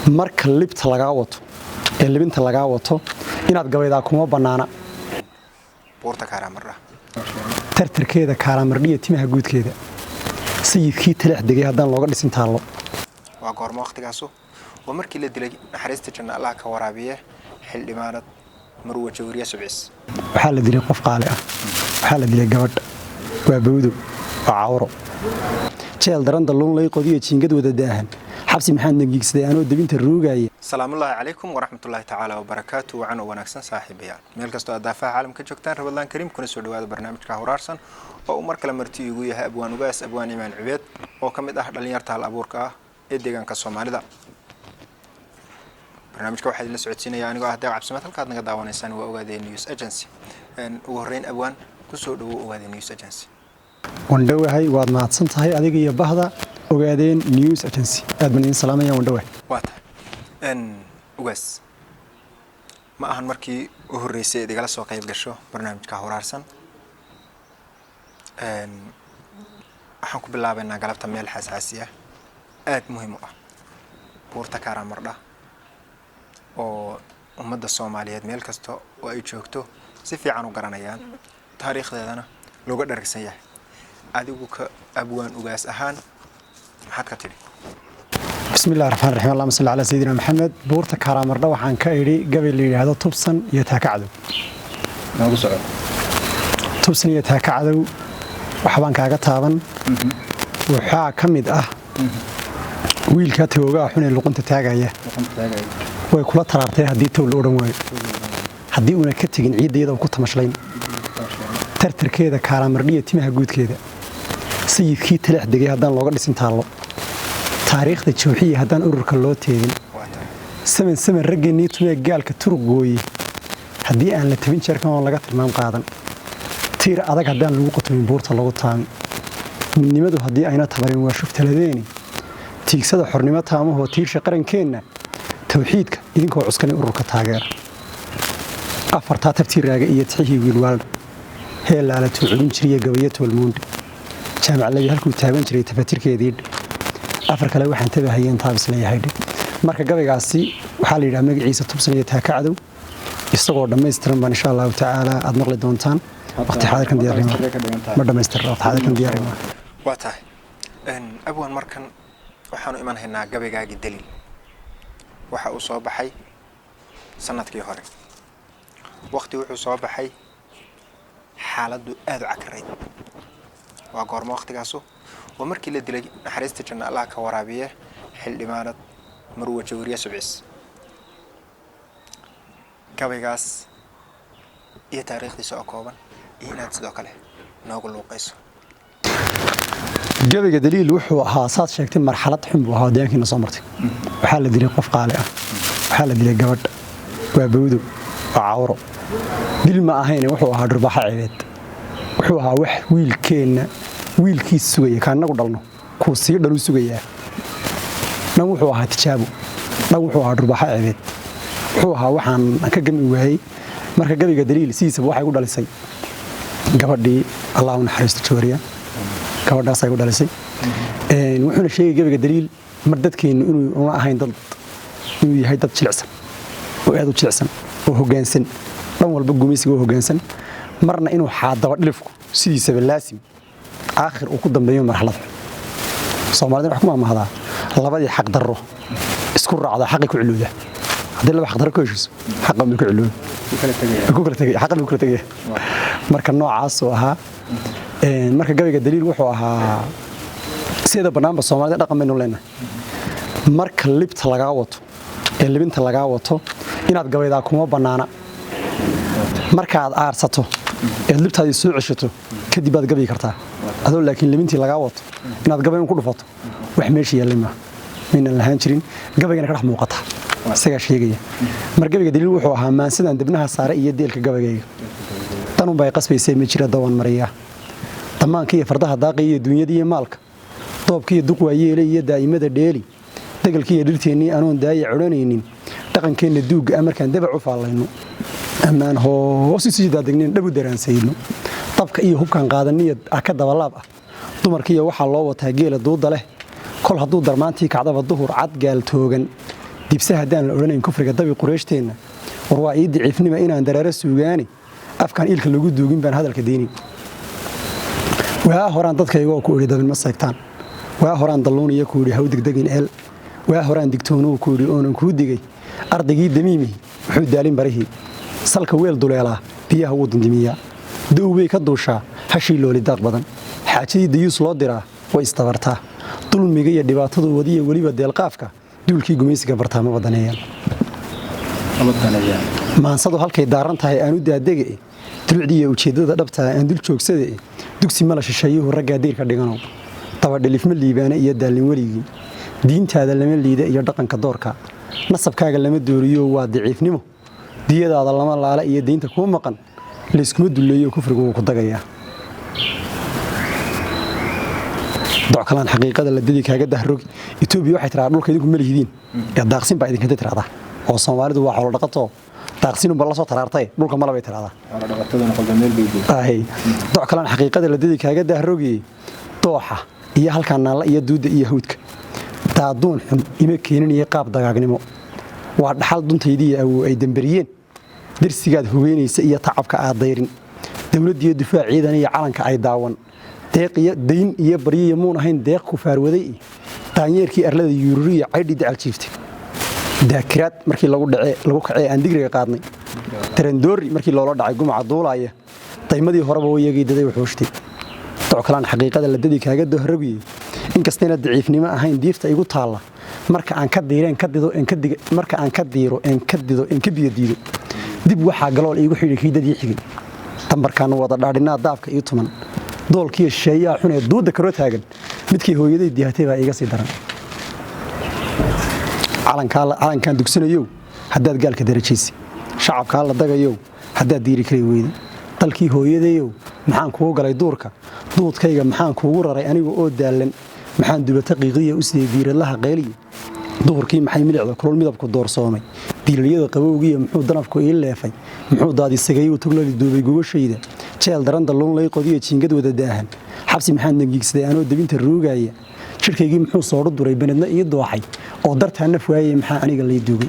Marka libta lagaa wato ee libinta lagaa wato, inaad gabaydaa kuma bannaana. Buurta Kaaramardha. Tartarkeeda Kaaramardhiya, timaha guudkeeda, sayidkii Talax degay haddaan looga dhisin taallo. Waa goormo waqtigaasu? Waa markii la dilay, naxariista janna Allah ka waraabiye, xildhibaanad Marwa Jawriya Subcis. Waxaa la dilay qof qaali ah, waxaa la dilay gabadh. Waa bawdo, waa cawro. Jeel daran dalluun lay qodiyo, jiingad wada daahan, xabsi maxaad nagiigsaday anoo debinta ruugaya. Salaamullaahi calaykum waraxmatullaahi tacaala wabarakaatu. Wacan oo wanaagsan, saaxiibayaal, meel kastoo aad daafaha caalamka joogtaan, Ramadaan kariim. Kuna soo dhawaada barnaamijka Hawraarsan oo uu mar kale marti iigu yahay Abwaan Ugaas, Abwaan Imaan Cibeed, oo ka mid ah dhallinyarta hal abuurka ah ee deegaanka Soomaalida. Barnaamijka waxaa idinla socodsiinaya anigoo ah Deeq Cabsimaad. Halkaad naga daawanaysaan waa Ogaadee News Agency. Ugu horreyn, Abwaan, kusoo dhawow Ogaadee News Agency. Wandhowahay, waad mahadsan tahay adiga iyo bahda Ogaadeen News Agency. Aad baan idin salaamaya, wandhowahay. Waa tahay, Ugaas, ma ahan markii u horreysay eed igala soo qayb gasho barnaamijka Hawraarsan. Waxaan ku bilaabaynaa galabta meel xasaasi ah, aada muhiim u ah, buurta Kaaramardha, oo ummadda Soomaaliyeed meel kasta oo ay joogto si fiican u garanayaan, taariikhdeedana looga dharagsan yahay. Adigu ka abwaan Ugaas ahaan, maxaad ka tidhi? Bismi illahi raxmaan raxiim, allahuma salli calaa sayidina Maxamed. Buurta Kaaramardha waxaan ka idhi gabay la yidhaahdo Tubsan iyo Taaka Cadow. Tubsan iyo Taaka Cadow waxbaan kaaga taaban. Waxaa ka mid ah: wiilkaa tagoogaha xun ee luqunta taagaya, way kula taraartay haddii tow la odhan waayo, haddii uuna ka tegin ciidda iyadoo ku tamashlayn. Tartarkeeda Kaaramardhiya, timaha guudkeeda, sayidkii Talax degay haddaan looga dhisin taallo, taariikhda jawxiya haddaan ururka loo teedin, saman saman raggeennii tumee gaalka turuq gooye, haddii aan la tabin jeerkan oon laga tilmaam qaadan, tiir adag haddaan lagu qotomin, buurta lagu taamin, midnimadu haddii ayna tabarin, waa shuftaladeeni. Tiigsada xornimo taamahoo tiirsha qarankeenna, tawxiidka idinkoo cuskanay ururka taageera. Afartaa tabtii raaga iyo tixihii wiilwaalda heellaala tuuculin jiriya, gabayo toolmuundhe, jaamacladii halkuu taagan jiray tafatirkeediidhe, afar kale waxaan tabahayeen taabis leeyahaydhe. Marka gabaygaasi waxaa la yidhaha magaciisa Tubsan iyo Taaka Cadow. Isagoo dhammaystiran baan, insha Allahu tacaala, aad maqli doontaan. Waqti xaadirkan diyaarnimo ma dhammaystirna, waqti xaadirkan diyaarnimo. Waa tahay, Abwan. Markan waxaanu iman haynaa gabaygaagii Daliil. Waxa uu soo baxay sanadkii hore. Waqti wuxuu soo baxay xaaladdu aada u cakarayd. Waa goormo waqtigaasu? Waa markii la dilay, naxariista janna Allah ka waraabiye, xildhibaanad Marwa Jawriya Subcis. Gabaygaas iyo taariikhdiisa oo kooban, iyo inaad sidoo kale noogu luuqayso. Gabayga Daliil wuxuu ahaa, saad sheegtay, marxalad xun buu ahaa deegaankiina soo martay. Waxaa la dilay qof qaali ah, waxaa la dilay gabadh. Waa bawdo, waa cawro. Dil ma ahayne, wuxuu ahaa dhurbaaxo cebeed. Wuxuu ahaa wax wiilkeenna wiilkiis sugaya, kaan inagu dhalno kuu sii dhaluu sugayaa. Dhan wuxuu ahaa tijaabo, dhan wuxuu ahaa dhurbaaxo cebeed. Wuxuu ahaa waxaan ka gami waayey. Marka gabayga Daliil sidiisaba waxay ku dhalisay gabadhii, Allah u naxariisto, Jawariya. Gabadhaasay ku dhalisay. Wuxuuna sheegay gabayga Daliil mar dadkeennu inuu una ahayn dad, inuu yahay dad jilicsan oo aad u jilicsan oo hoggaansan, dhan walba gumaysiga oo hoggaansan, marna inuu xaadaba dhilifku sidiisaba laasim aakhir uu ku dambeeyo marxalad xun. Soomaalida wax ku maamahdaa: labadii xaq darro isku raacda xaqi ku cilowda. Haddii laba xaq darro ku heshiiso, xaqa bay ku cilowda, ku kala tegaya, xaqa bay ku kala tegaya. Marka noocaas oo ahaa. Marka gabayga Daliil wuxuu ahaa, sida banaanba Soomaalida dhaqan baynu leenahay, marka libta lagaa wato ee libinta lagaa wato, inaad gabaydaa kuma bannaana. Markaad aarsato eed libtaadii soo ceshato kadib baad gabayi kartaa. Adoo laakiin libintii lagaa wato inaad gabay ku dhufato, wax meesha yaallay maaha, maynan lahaan jirin. Gabaygana ka dhex muuqata, isagaa sheegaya. Mar gabayga Daliil wuxuu ahaa: maansidaan dibnaha saare iyo deelka gabaygayga, danunbay qasbaysay, ma jira dawan mariyaa, damaanka iyo fardaha daaqay iyo duunyada iyo maalka, doobka iyo duq waayeele iyo daa'imada dheeli, degalka iyo dhirteennii anoon daaya codhanaynin, dhaqankeenna duugga ah markaan dabac u faallayno, ammaan hoos isu daadegnayn, dhabu daraansayno, dabka iyo hubkaan qaadaniyo aka dabalaab ah, dumarkiiyo waxaa loo wataa geela duuda leh, kol hadduu darmaantii kacdaba duhur cad gaal toogan. Dibse haddaan la odhanayn kufriga dabi Qureyshteenna, war waa ii daciifnima inaan dareero suugaani. Afkaan iilka lagu duugin baan hadalka deynin. Waa horaan dadkaygoo ku idhi dabin ma seegtaan. Waa horaan dalluuniya ku idhi haw degdegin eel. Waa horaan digtoonow ku idhi oonan kuu digay. Ardaygii damiimihi wuxuu daalin barihii. Salka weel duleelaa biyaha wuu dundimiyaa. Dow bay ka duushaa hashii looli daaq badan. Xaajadii dayuus loo diraa way istabartaa. Dulmiga iyo dhibaatadu wadiya weliba deelqaafka duulkii gumaysiga bartaa ma badaneeyaan. Maansadu halkay daaran tahay aanu daadege, dulucdii iyo ujeeddada dhabtaa aan dul joogsade. Dugsi mala shisheeyuhu raggaa diirka dhiganow. Dabadhilifma liibaane iyo daallin weligii. Diintaada lama liida iyo dhaqanka doorka. Nasabkaaga lama dooriyo, waa daciifnimo. Diyadaada lama laala iyo deynta kuu maqan layskuma dulleeyo, kufrigu wuu ku dagayaa. Dockalaan xaqiiqada la dadi kaaga dahrogi. Itoobiya waxay tiraa dhulka idinku ma lihidiin ee daaqsin baa idinkanta tirahdaa, oo Soomaalidu waa xoolo dhaqato, daaqsinunba la soo taraartay, dhulka mala bay tirahdaa. Doc kalaan xaqiiqada la dadi kaaga dahrogi. Dooxa iyo halkaa naalla iyo duudda iyo hawdka daaduun xun ima keeninaya qaab dagaagnimo. Waa dhaxal duntaydiiyo awow ay dambariyeen. Darsigaad hubeynaysa iyo tacabka aad dayrin, dowladdiiyo dufaac ciidan iyo calanka ay daawan, deeq iyo dayn iyo baryiyo muun ahayn deeq ku faarwaday. Daanyeerkii arlada yuururiya caydhii dacal jiiftay. Daakiraad markii lagu dhace lagu kacee aan digriga qaadnay. Tarandoori markii loola dhacay gumaca duulaaya. Daymadii horeba wayagii daday wuxuushtay. Dockalaan xaqiiqada la dadi kaaga dohrogiyey. Inkastayna daciifnimo ahayn diifta igu taalla marka aan ka diireen ka dido en ka diga, marka aan ka diiro en ka dido en ka biyo diido, dib waxaa galool iigu xidhi kii dadii xigay. Dambarkaanu wada dhaadhinaa daafka ii tuman. Doolkiiyo shisheeyaha xun ee duudda karoo taagan, midkii hooyaday dihatay baa iiga sii daran. Calankaan dugsanayow haddaad gaalka darajaysay, shacabkaa la dagayow haddaad diiri kari weyday, dalkii hooyadayow maxaan kugu galay duurka? Duudkayga maxaan kuugu raray aniga oo daallan? Maxaan dubata qiiqiya u sidey diiradlaha qayliya? Duhurkii maxay milicda kulul midabku doorsoomay? Diilalyada qabowgiiyo muxuu danafku ii leefay? Muxuu daadisagayuu tuglali duubay gogashayda? Jeel daran dalluun lay qodiyo jiingad wada daahan. Xabsi maxaan dangiigsaday anoo debinta ruugaya? Jidhkaygii muxuu soodho duray banadna ii dooxay oo dartaa naf waayey? Maxaa aniga lay duugay?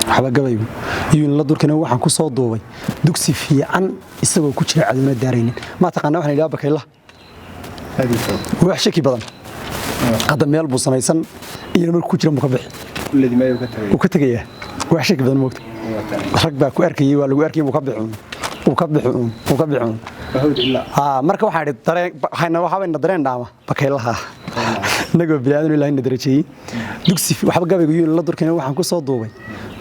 Waxba gabaygu iyuun la durkana waxaan ku soo duubay dugsi fiican isagoo ku jira cadowna daaraynin. Ma taqaanaa waxaan idhaha bakaylaha wax shaki badan hadda meel buu samaysan iyo markuu ku jira buu ka bixi, wuu ka tegayaa. Wax shaki badan moogta rag baa ku arkayay, waa lagu arkayay, buu ka bixi uun, wuu ka bixi uun, wuu ka bixi uun. Marka waxaan idhi dareen waxayna waxaabayna dareen dhaama bakaylaha innagoo biniaadan Ilaahay na darajeeyey. Dugsi waxba gabaygu yuun la durkayna waxaan ku soo duubay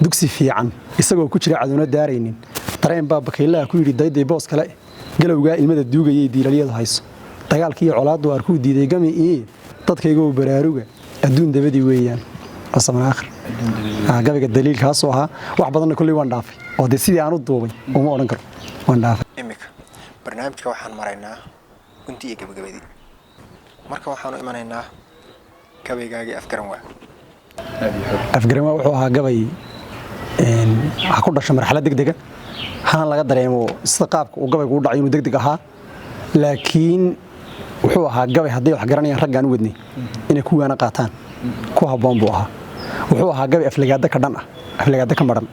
dugsi fiican isagoo ku jira cadowna daaraynin. Dareen baa bakaylaha ku yidhi dayday boos kale. Galowgaa ilmada duugayay diilalyadu hayso. Dagaalkii iyo colaaddu arkuu diiday gami ii. Dadkaygoo baraaruga, adduun dabadii weeyaan wasaman aakhir. Gabayga daliilkaasoo ahaa wax badanna kolley waan dhaafay, oo dee sidii aan u duubay uma odhan karo waan dhaafay. Iminka barnaamijka waxaan maraynaa gunti iyo gabagabadii. Marka waxaanu imanaynaa gabaygaagii Afgaran Waa. Afgaran Waa wuxuu ahaa gabay ha ku dhasho marxalad degdega, hana laga dareemo sida qaabka uu gabaygu u dhacay inuu degdeg ahaa, laakiin wuxuu ahaa gabay hadday wax garanayaan raggaan u wadnay inay ku waana qaataan ku habboon buu ahaa. Wuxuu ahaa gabay aflagaado ka dhan ah, aflagaado ka maran.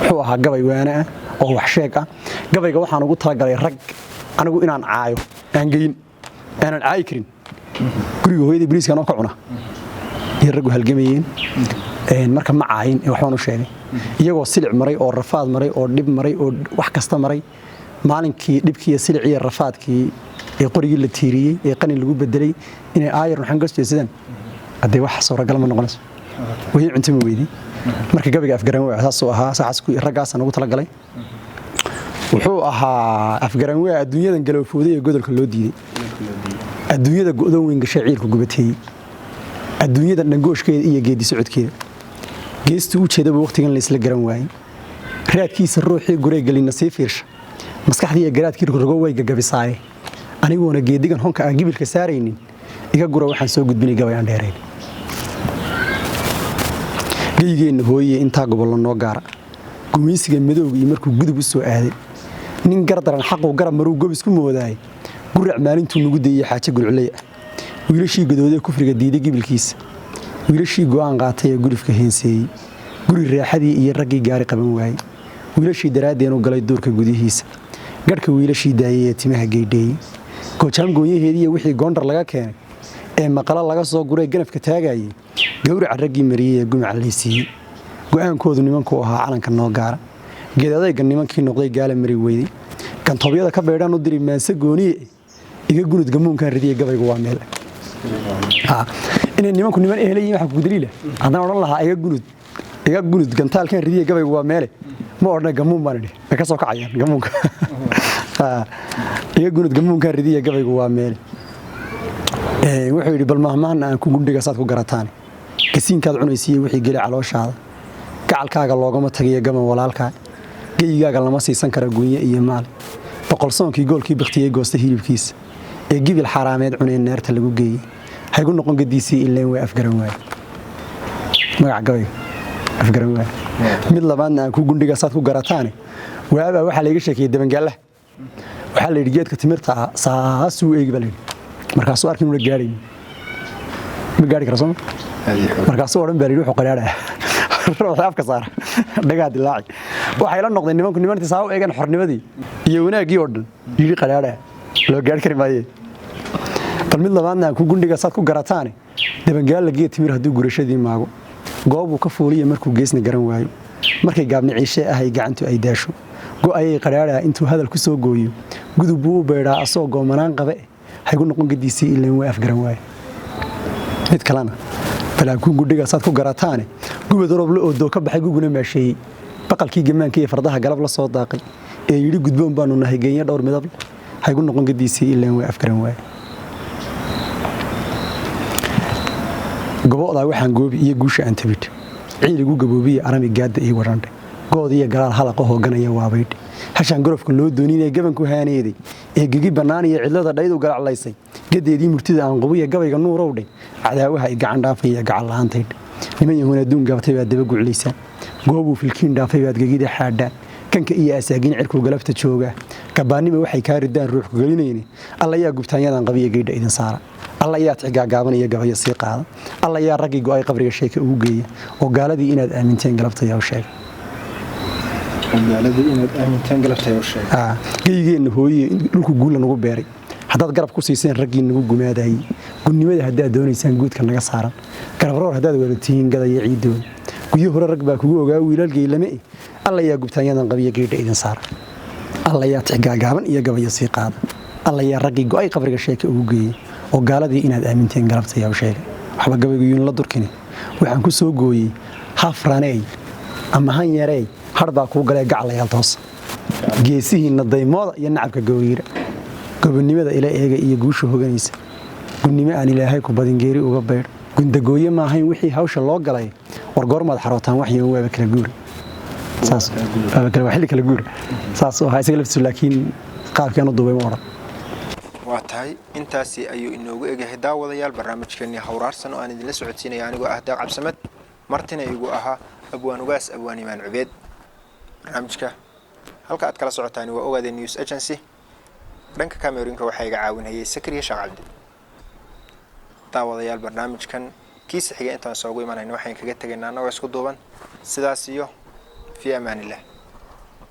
Wuxuu ahaa gabay waana ah oo wax sheeg ah. Gabayga waxaan ugu talagalay rag anigu inaan caayo aan geyin, aanan caayi karin. Guriga hooyadii bariiska anoo ka cuna iyo raggu halgamayeen. Marka ma caayin ee waxbaan u sheegay, iyagoo silic maray oo rafaad maray oo dhib maray oo wax kasta maray. Maalinkii dhibkii iyo silicii iyo rafaadkii ee qorigii la tiiriyey ee qalin lagu bedelay inay aayar waxaan ka jeedsadaan, haddee wax suuragal ma noqonayso, wixii cunto ma weydi. Marka gabayga Afgaran Waa saasuu ahaa, saxaas raggaasaan ugu talagalay. Wuxuu ahaa Afgaran Waa adduunyadan galoofooday ee godolka loo diiday, adduunyada go'doon weyn gashay ciilku gubateeyey, adduunyada dhangooshkeeda iyo geedi socodkeeda geestuu u jeedaba waqtigan laysla garan waayey. Raadkiisa ruuxii guree gelina sii fiirsha, maskaxdii iyo garaadkii rogrogo way gagabisaaye. Aniguuna geedigan honka aan gibilka saaraynin iga gura, waxaan soo gudbinay gabay aan dheerayn. Geygeenna hooye intaa gobollo noo gaara, gumaysiga madowga iyo markuu gudub u soo aaday, nin gardaran xaquu garab maruu gobis ku moodaayay. Gurac maalintuu nagu dayey xaaje gulculey ah, wiilashii gadoodee kufriga diiday gibilkiisa, Wiilashii go'aan qaatay ee gulufka heenseeyey, guri raaxadii iyo raggii gaari qaban waayey, wiilashii daraaddeen u galay duurka gudihiisa, garhka wiilashii daayey ee timaha geydheeyey, Goojaam goonyaheediiyo wixii Goondhar laga keenay ee maqalo laga soo guray ganafka taagayey, gowraca raggii mariyey ee gumaca laysiiyey, go'aankoodu nimankuu ahaa calanka noo gaara, geed adayga nimankii noqday gaala mari weyday, gantoobyada ka baydhaan u diri maanse gooniye, iga gunud gamuunkan ridiye, gabaygu waa meel. Inay nimanku niman ehel yihiin waxaa kugu daliila, haddaan odhan lahaa "iga gunud gantaalkan ridiye, gabaygu waa meele", ma odhana gamuun baan idhi, way ka soo kacayaan gamuunka. Iga gunud gamuunkan ridiye, gabaygu waa meele. Wuxuu yidhi: "Bal mahmaahna aan ku gundhiga saad ku garataan, gasiinkaad cunaysiiye wixii geli calooshaada, gacalkaaga loogama tagayo gaban walaalkaa, geyigaaga lama siisan kara gunye iyo maal. Boqolsoonkii goolkii bakhtiyey goosta hilibkiisa ee gibil xaraameed cunee neerta lagu geeyey, haygu noqon gadiisii, ileen way afgaran waaye." Magaca gabayga afgaran waaye. Mid labaadna aan ku gundhiga saad ku garataane, waabaa waxaa layga sheekeeyey dabangaallaha. Waxaa la yidhi geedka timirta ah saasuu eegi baa layidhi, markaasuu arkin una gaadhayn, ma gaari kara sooma, markaasuu odhan baa layidhi wuxuu qadhaadhaya ruuxii afka saara dhagaa dilaaci. Waxay la noqdeen nimanku nimantii saa u eegeen xornimadii iyo wanaaggii oo dhan yidhi qadhaadhaya loo gaari kari maaye. Bal mid labaadna aan ku gundhiga saad ku garataane, dabangaalla geed timir hadduu gurashadii maago, goobuu ka fuuliya markuu geesna garan waayo, markay gaabni ciishee ahay gacantu ay daasho, go'ayay qadhaadhaa intuu hadal ku soo gooyo, gudub buu u beydhaa asoo goomanaan qabe, haygu noqon gadiisii, ileen way afgaran waaye. Mid kalena balaakuun gudhiga saad ku garataane, gubad roble oo doo ka baxay guguna maasheeyey, baqalkii gamaanka iyo fardaha galab la soo daaqay ee yidhi gudboon baanu nahay geenya dhowr midab, haygu noqon gadiisii, ileen way afgaran waaye. Gobo'daa waxaan goobi iyo guusha aan tabidh, ciil igu gaboobiye arami gaadda ii wadhandhe, good iyo galaal halaqa hooganaya waabaydh, hashaan gorofka loo dooninee gabanku haaneeday ee gegi bannaan iyo cidlada dhaydu galaclaysay, gadeedii murtida aan qubiya gabayga nuurowdhay, cadaawaha i gacan dhaafaya gacan la'aantaydh, niman yahuun adduun gabatay baad daba guclaysaan, goobuu filkiin dhaafay baad gegida xaadhaan, kanka iyo asaagiin cirkuu galabta joogaa, gabaannima waxay kaa ridaan ruux kugelinayne, alla yaa gubtaanyadan qabiya geydha idin saara, alla yaa tixgaagaaban iyo gabayo sii qaada, alla yaa raggii go'ay qabriga sheeka ugu geeya, oo gaaladii inaad aaminteen galabtayaa u sheega. Geygeenna hooyiye dhulku guulla nagu beeray haddaad garab ku siiseen raggii nagu gumaadayey, gunnimada haddaad doonaysaan guudka naga saaran, garabroor haddaad wadatihiin gadaya ciiddooda, guryo hore rag baa kugu ogaa wiilal geylame e, alla yaa gubtaanyadan qabiya geydha idin saara, alla yaa tixgaagaaban iyo gabayo sii qaada, alla yaa raggii go'ay qabriga sheeka ugu geeyey, oo gaaladii inaad aaminteen galabtayaa u sheegay. Waxba gabaygu yuun la durkini, waxaan ku soo gooyey hafraneey ama han yareey har baa kuu galee gacalayaal toos, geesihiinna daymooda iyo nacabka gowriira, gobonnimada ila eega iyo guusha hoganaysa, gunnimo aan Ilaahay ku badin geeri uga baydh, gundagooye maahayn wixii hawsha loo galay, war goormaad xarootaan waxyo waaba kala guura, saas waaba kala waa xilli kala guura, saas oo ahaa isaga laftiisu, laakiin qaabkii aan u duubay ma odhan. Waa tahay, intaasi ayuu inoogu egyahay daawadayaal barnaamijkeenii Hawraarsan oo aan idinla socodsiinaya anigoo ah Daaq Cabsamed, martina igu ahaa Abwaan Ugaas Abwaan Imaan Cubeed. Barnaamijka halka aad kala socotaani waa Ogaade News Agency. Dhanka kamerooyinka waxaa iga caawinayay Sakriya Sheekh Cabdi. Daawadayaal, barnaamijkan kiisa xiga intaan soogu imanayna waxaan kaga tegaynaa annagoo isku duuban sidaas iyo fii amaanillah.